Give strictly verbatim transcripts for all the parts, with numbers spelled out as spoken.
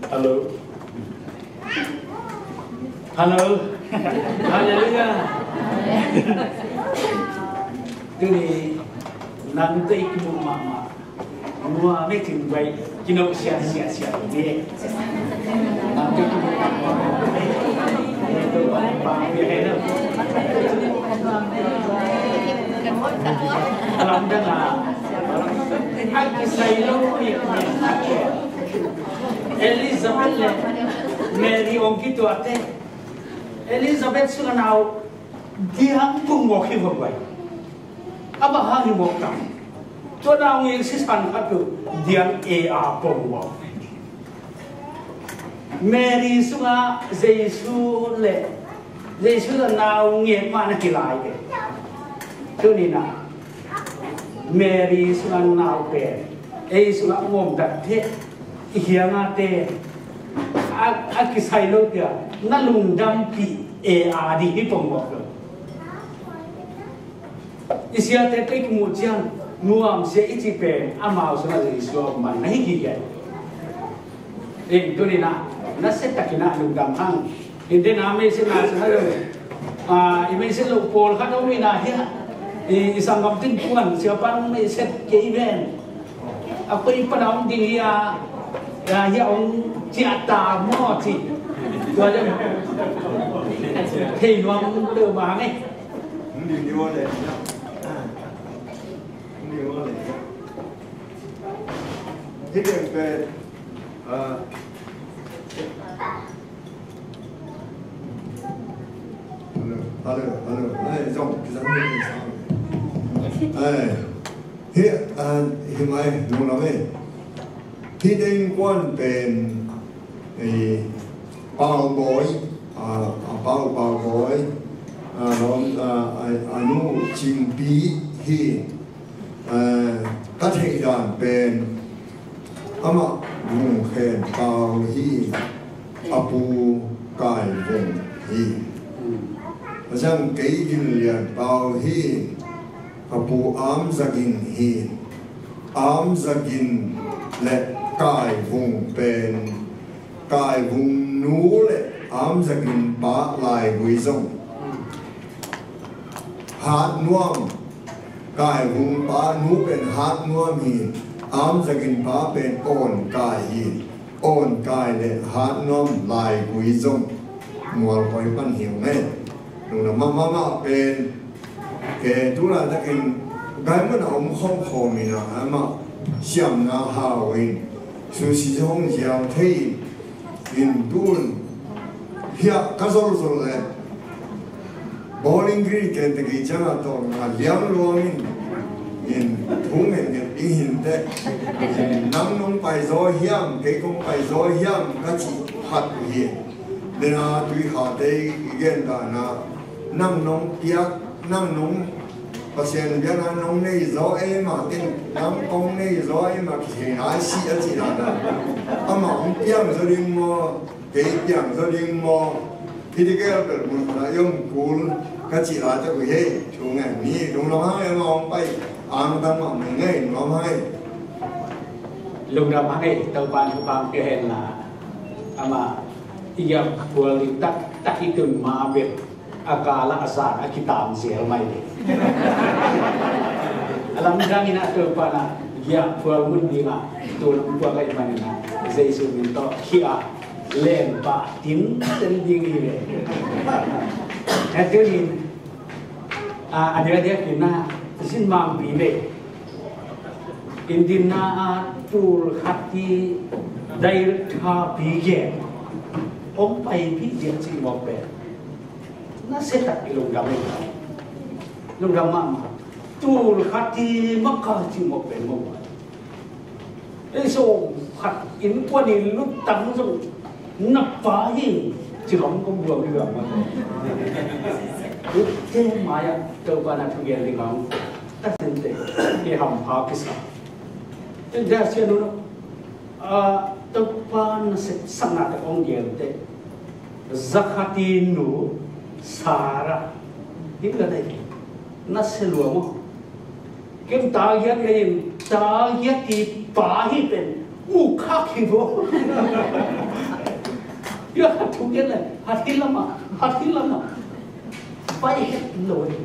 Hello. Hello. Hallelujah. Tuni nang tei kimu mama. Mua me ting bai kino sia sia sia ni. Nang tei kimu mama. Lamdang a. Ai kisai lo ni. Elizabeth le Mary ong kituate. Elizabeth sungah nau diang pungmawk hi vawk vai. A bang hang hi vawk tam. Tua nau ngil sisan khat tu diang e a pungmawk. Mary sungah Jesu le Jesu le nau nget mah na kilai ve. Tuni na Mary sungah nau pen ei sungah ngom dak theh i hiangate a, a kisai lo tia na lungdampih e a di hi pongmawk lo. I siate tei kimu ciang nuamsia i ci pen amau sungah Jesu a man na hi kikei. Eng tuni na na se takina lungdam hang. Inde na mei se na se na lo. A i mei se lo pol khat om ina hia. I i sangam tin puan sia pan mei se kei ven. A koi pan om ding hia. Ya hia om cia ta mo ci. Tua jam. Thei nuam lo ma ngai. Hideng pe. Hello, hello, hello. Ai, zong kizang ni sa. Ai, hi, ah, hi mai, nung lam eh. Hideng kuan pen, eh, Pau Boy, ah, ah, Pau, Pau Boy, ah, lom, ah, ah, anu Cingpi hi. Eh, ka theih dan pen amah Vung Khen Pau hi, a pu Kai Vung hi. A zang kei Gin Lian Pau hi, a pu Am Za Gin hi. Am Za Gin le Kai Vung pen Kai Vung nu le Am Za Gin pa Lai Gui zong Hat Nuam, Kai Vung pa nu pen Hat Nuam hi, Am Za Gin pa pen Awn Kai hi, Awn Kai le Hat Nuam Lai Gui zong Mual Koi pan hi ung e. Nungna mahmah pen ke tu laitakin gai mun a om khawmkhawm in a, amah siamna hau in susi hong ziau thei in, in tun hiah ka zolzol le bowling green ken tagi ciang a tawh a liang luang in, in thu ngen ngen ding hin teh. Nang nong pai zaw hiam, kei kong pai zaw hiam ka cih khat uh hi. Dena tui khate i gen dana nang nong piak, nang nong Pasian biakna nong nei zaw ei mah, ken nang kong nei zaw ei mah, kithei nai si a cih dana. Amah hong piang zaw ding maw, kei piang zaw ding maw, hiti kel bel mun khat a i om kul ka cih lai teh uh hei, thu ngen ni, lungdam hang ei amah hong pai, angtang mah mun ngei, lungdam hang ei. Lungdam hang ei, Topa in thupha pia hen la, amah i giak pual ding taktak i tun ma bek a kala a zan a kitam zel mai le. A lamdang in a Topa na giak pual mun ding a tun pual ka i man in a Jesu min tawh khia len pa tin ten ding hi le. A tunin a dia dia kina Sin mangpi ve. Indina a tul khat i director pi gen. Hong paipih ziah cih mawk pen. Na se tak i lungdam e. Lungdam mahmah. Tul khat i maka cih mawk pen mawk. Ei so khat innkuan in luttang zong na pa hi ci hong kong buang ding a mawk. Ute mai-ah Topa na thugen ding hong ta sinte, ke hampha kisa. Ute a sia nu, a, Topa na sepsakna te hong gen te. Zakhat i nu Sarah. Ding la dai. Na se lua maw. Kem tagiat ngei in, tagiat i pa hi pen u khak hi vo. Ia khat thu gen le, hat hi lama, hat hi lama. Pai het lo hi.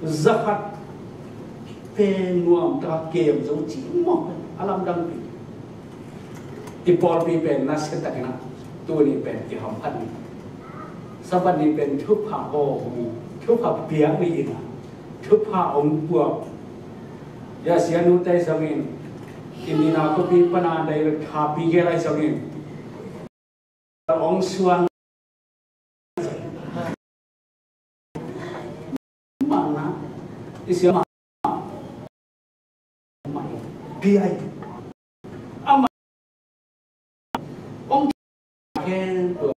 Zakhat pen nuam ta kem zo ci maw, a lamdang pi. I pawlpi pen na se takin a, tuni pen i hamphat ni. Sabbath ni pen thupha aw, thupha piak ni in a, thupha hong puak. Ia sia nu te zongin, i mina kopi pana dai thapi ge lai zongin. Hong suan. Mana, i sia ma. Pi ai. Ama. Hong ken tua.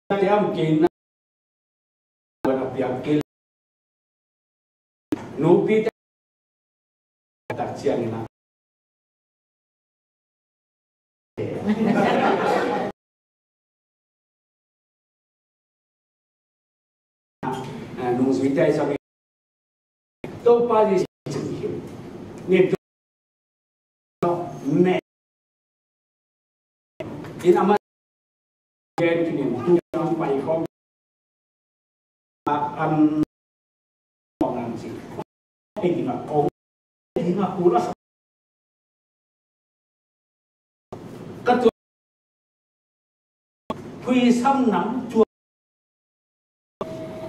Te am ken na. Wan a piak kel. Nupi te tak ciangin a. Nungzui te ai sami. Topa Jesu cing hi. Ni tu me. In ama gen kinin tu yang pai khong. An khong nan si. Ei ding a kong. Ei ding a kula sa. Ka tuam. Phuisam nam tuam.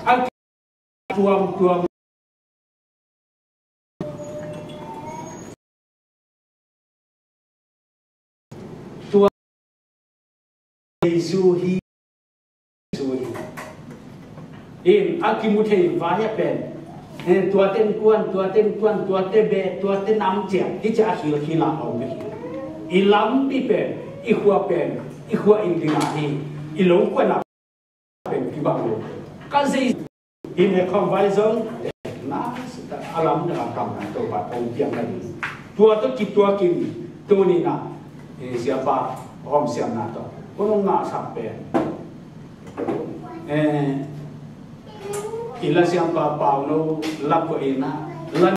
A tuam tuam. Tua Jesu hi, Jesu hi. In a kimu thei vai a pen. Eh, tua ten kuan, tua ten kuan, tua te be, tua te nam ciang. Hi cia a hil hil a om hi. I lampi pen, i khua pen, i khua in ding a hi. I lo kuan a pen kibang lo. Ka zei hi ne khawm vai zong na sita a lam na kam na Topa tong piang na ding. Tua tawh kituakin tuni na, eh, siapa hawm siamna tawh ko nong ngahsak pen. Eh, i la siampa Pauno lak ko ina la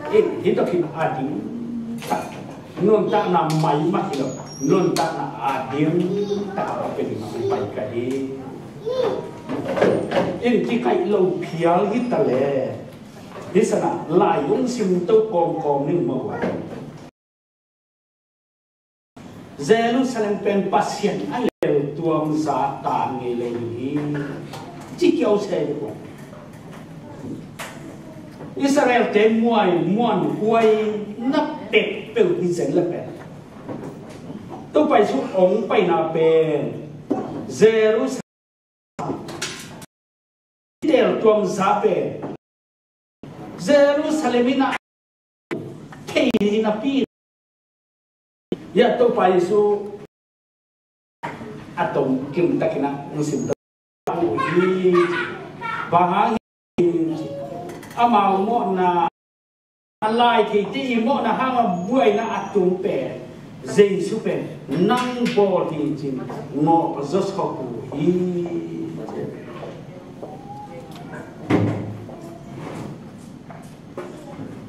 Hi, hi tawh khin a ding tak. Nuntakna mai mah hi lo. Nuntakna a ding tak a pen mah pai ka hi. In kikaih lo phial hi ta le. Hi sana lai ung sim to kawmkawm ning mah uh a. Jerusalem pen Pasian a lel tuam za tan ngei lo hi. Ci kiau se hi kua. Israel te muai muan huai na pek peuh hi zen le pen. Topa Jesu hong paina pen Jerusalem tel tuam za pen Jerusalem in a thei hi napi. Ia Topa Jesu a tom kim takin a hong sim to hi. Bang hang hi amau mawhna a lai theite i mawhna hang a buaina a tung pen Jesu pen nang bawl hi cin ngawh zawsawk uh hi.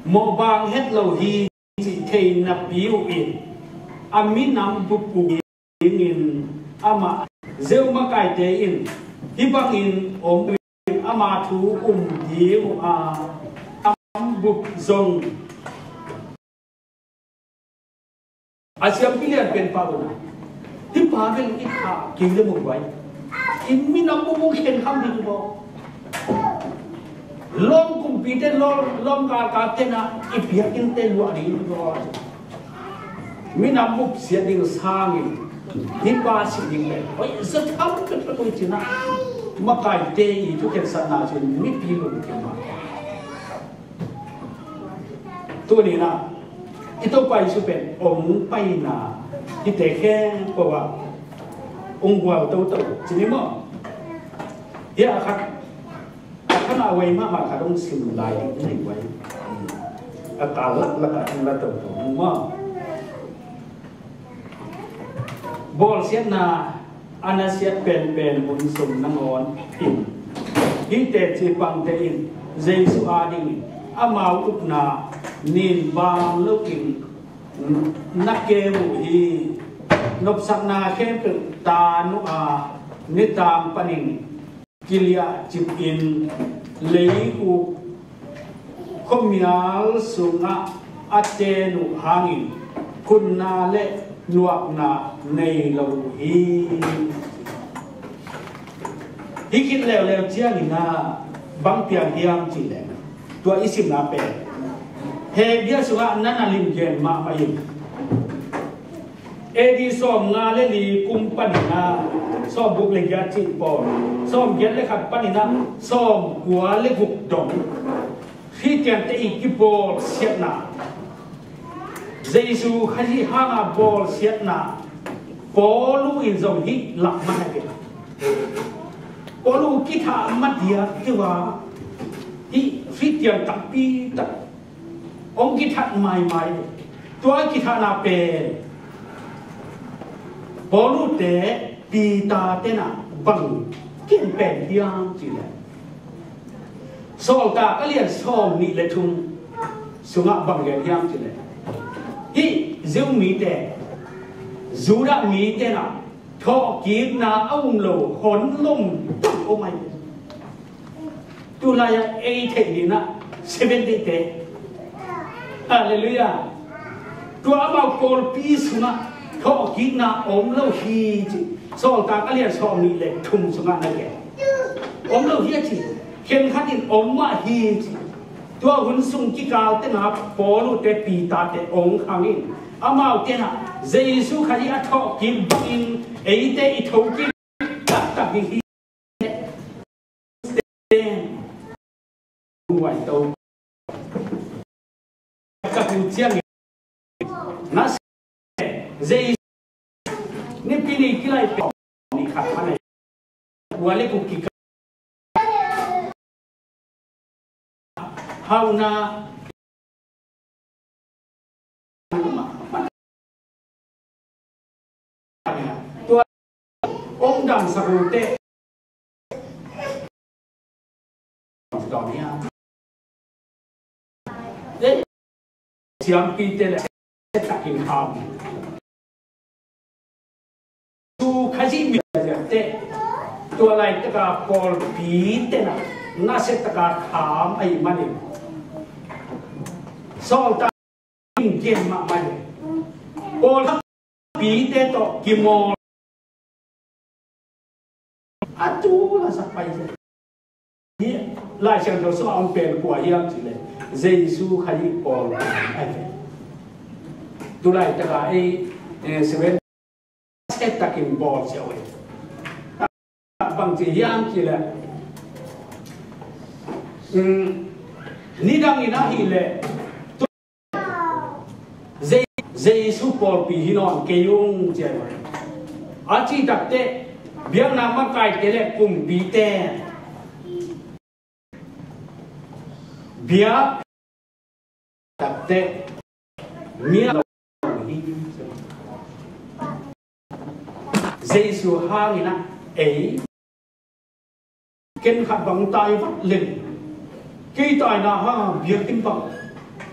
Mawh bang het lo hi cih thei napi uh in a minam bup uh dingin amah zeu makaite in hih bangin om uh in ama thu um ding uh a, a minam bup zong a siampi lian pen pa uh na. Hih pa bel i pha kei le mawh vai. I minam bup uh khen kham ding uh maw. Lawm kumpite, lawm, lawm galkapte na i biakinnte luah ding lua. Minam bupsiat ding sangin hih pa sih ding le hoih zaw tham pek pek uh hi ci-in ah, makaite i thukhensatna cin mipi lungkim mah. Tuni-in ah i Topa Jesu pen hong paina hihte khempeuh ah hong gual toto ci ni maw? Hih a khat, a khat a wei mahmah khat hong sim lai ding hi guai. A kal laklak ah hong la toto maw? Bawlsiatna a na siat penpen hun sung nangawn in, hih teci pangte in Jesu adingin amau upna nin baang loin na kem uh hi. Nopsakna khempeuh tan uh a, nitang panin kiliahcip in leihuk khuamial sungah a ten uh hangin khutna le nuakna nei lo uh hi. Hih khit leuleu ciangin ah bang piang hiam cih leh, tua i simna pen Hebru sungah na na limgen mahmah in, A D sawmnga le li kum panin ah, sawmguk le giat cih pawl, sawmgiat le khat panin ah sawmkua le guk dong Khristiante i kibawlsiatna, Jesu Khazih hanga bawlsiatna, Paul in zong hih lak man a, Paul kithah mah diak kei a, hih Khristian tampi tak hong kithat maimai. Tua kithahna pen Paul te, Peter te na bang ken pen hiam cih leh, Sawltak a lian sawmnih le thum sungah bang gen hiam cih leh, hih Jew mite, Judah mite na thawhkikna a um lo hon lom tak om ahi. Tulai-ah ei theih ding ah Seventh Day te. Halleluiah. Tua amau pawlpi sungah thawhkikna om lo hi ci. Sawltak a lian sawmnih le thum sungah na gen. Om lo hi a ci. Khenkhat in om mah hi ci. Tua hun sung kikal tengah Paul te, Peter te hong khang in, amaute na Jesu Khazih a thawhkik bangin eite i thokik taktak ding hi. Nuai to. Ka tu ciang na se zei ni pi ni kilai pe ni khat ma nei. Wa le ku ki ka. Hau na. Tua om dang sa ru te. Siampite le takin ham. Tu Khazih mi te tua laitaka pawlpi tena nasetaka kham ahi manin Sawltak in gen mahmah hi. Pawlpi te tawh kimawl a tu lasak pai hi. Lai Siangtho sungah om pen kua hiam cih leh Jesu Khazih pawlpi ahi ve. Tulai taka ei, eh, seven set takin bawl sia uh hi. Bangci hiam cih leh, um, nidangin ahih leh Je-, Jesu pawlpi hi nawn kei ung ci a hi. A cih takteh biakna makaite le kumpite biak takteh mi a lo hi. Jesu hangin ah ei ken khat bang tai vat leng kei taina hang biakinn bang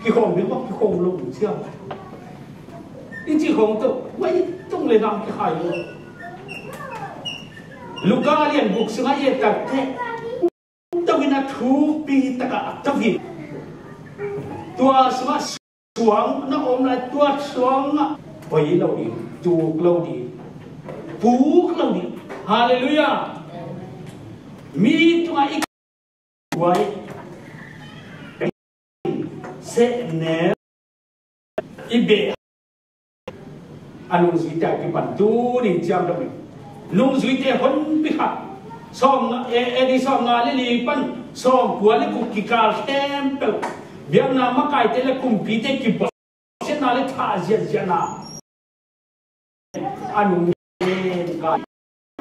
kikhawm ding bang kikhawm lo cia. I cih khawng tawh mai tung le nang kikhai lo. Luka lian guk sungah i et takteh tawhin a thupi takah a tawhin tua sungah suang na om lai, tua suangah poi lo ding, tuk lo ding, puk lo ding. Halleluiah. Mi tungah i kuai sehne i beh a nungzuite a kipan tuni ciamdong in nungzuite honpi khat sawm nga, eh, A D sawm nga le li pan sawm kua le kuk kikal khempeuh biakna makaite le kumpite kibawlsiatna le thah ziahziahna a nung kai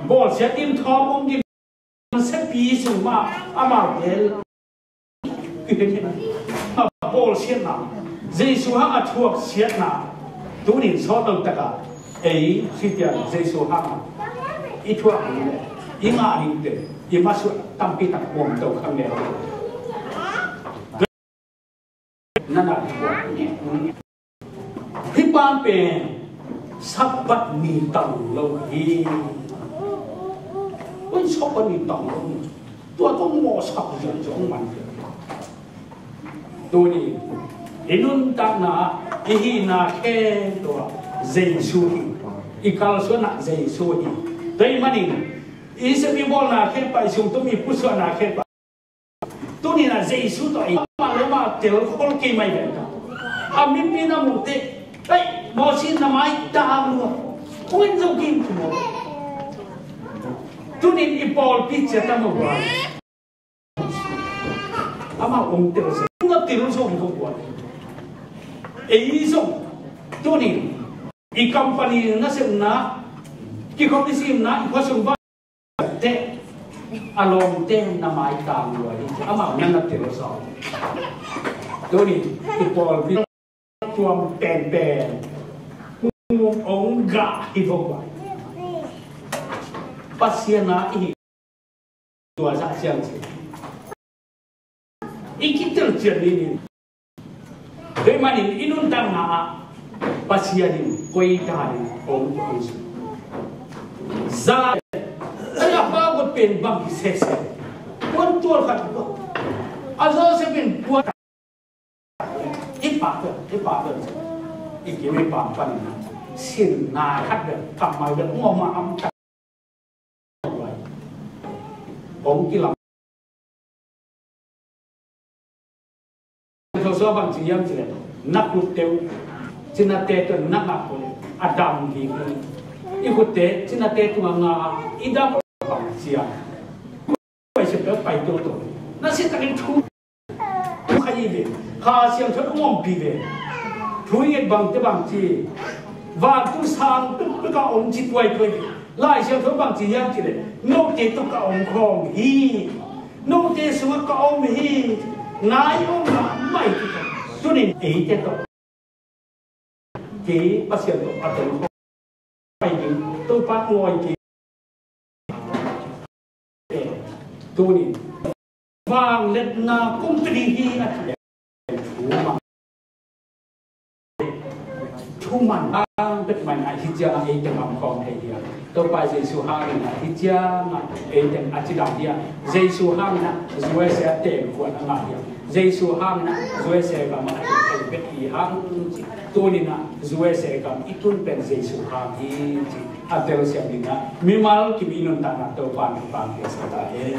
bawlsiat in thawm om ding sepi sung mah amau tel. Bawlsiatna, Jesu hang a thuaksiatna tunin sawt lo taka ei sitian Jesu hang a i thuak ding le i ngah dingte i masuah tampi tak muam to khang le. Nana thuak hi pan pen Sabbath ni tang lo hi. Ui, Sabbath ni tang lo hi. Tua tawh mawhsak zian zong man hi. Tuni i nuntakna i hihna khe tua Jesu hi. I kalsuanna Jesu hi. Tua ahih manin i sep i bawlna khe pah, i sungtum i pusuahna khe pah. Tuninah Jesu tawh ei amah le amah tel khol kei mai ve ka. A mipi na muh teh, ei, Moses na mai tang lua. Kong en zo kim tu maw. Tunin i pawlpi cia ta maw guai. Amah ong tel se na tel zo maw guai. Ei zong tunin i company na sepna, kikhop i simna, i khuasung ba teh a lawmte na maitang lua hi. Amau na na tel sawn. Tuni i pawlpi tuam penpen ong gah hi vo bai. Pasian a i hi tua zah siang si. I kitel cian ni ni. Tua ahih manin i nuntakna ah Pasian in koi dan in hong tung si. Za, ai a pa got pen bang hi sese. Puan tual khat ko. A Joseph in puan. I pa pen, i pa pen. I kim i pa pan. Sin na khat pen. Kammal pen ngom a am tak. Hong kilam. Siangtho sua bang ci hiam cih leh, na khutte uh cinate tungah na ngak uh leh a dam ding hi. I khutte cinate tungah ngak a i dam bang ci hiam. Pai siangtho pai toto. Na siangtho in thu Kha i ve, Kha Siangtho in hong ompih ve. Thu i nget bangte bang ci, vantung sang peuhpeuh ka om ci tuaituai ve. Lai Siangtho bang ci hiam cih leh, note tawh ka om khawm hi. Note sungah ka om hi. Nai om mahmah hi. Tunin eite tawh kei Pasian tawh a tong pai ding Topa ngawi kei. Tunin vangliatna kum tuni hi a thuman, thuman ang pek mai ngai hi ciang a eite ngam khawm thei hi a. Topa Jesu hangin a hi ciang a eite a cidam hi a. Jesu hangin a U S A a teng kuan a ngah hi a. Jesu hangin a U S A gam a teng thei bek hi hang ci. Tunin a U S A gam i tun pen Jesu hang hi ci. A telsiam ding a mimal kim i nuntakna Topa in hong pang pia sa ta hen.